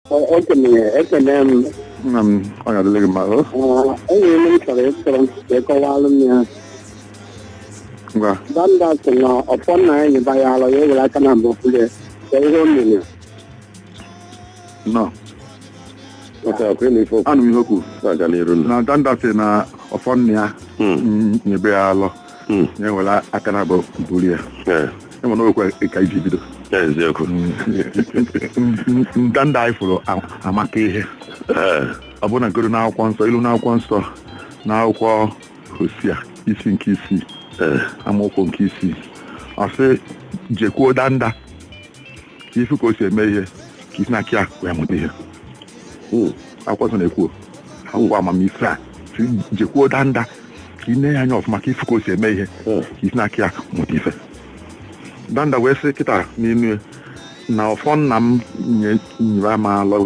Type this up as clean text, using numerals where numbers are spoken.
Okenye, ekene m. Nna m, ọ ga-adịrị gị mma o. Enwere m chọrọ ịtụrụ m ka ịkọwalụ m ya. Ngwa. Danda sị na ọfọ nna ya nyeba ya alọ, ya ewere aka na mbụ bulie ka ihe o mere. Nnọọ. Maka akwa ịnụ ife okwu. Anụ m ihe okwu. Na-aga n'iru nna. Na danda sị na ọfọ nna ya nyebe ya alọ, ya ewere aka na abụ bulie ya. Enwere na okwe ka iji bido. Eziokwu. Ndanda anyị fụrụ amaka ihe. Ọ bụrụ na goro n'akwụkwọ nsọ, ilu n'akwụkwọ nsọ, n'akwụkwọ Hosia, isi nke isii, amaokwu nke isii, ọ sị, jekwuo danda ka ifu ka o si eme ihe, ka isi n'aka ya wee mụta ihe. Akwụkwọ nsọ na-ekwu, akwụkwọ amamife a sị, jekwuo danda ka ị nee ya anya ọfụma, ka ifu ka o si eme ihe, ka isi n'aka ya mụta ife. Danda wee sị kịta n'inu na ọfọ nna m nyere m alọ.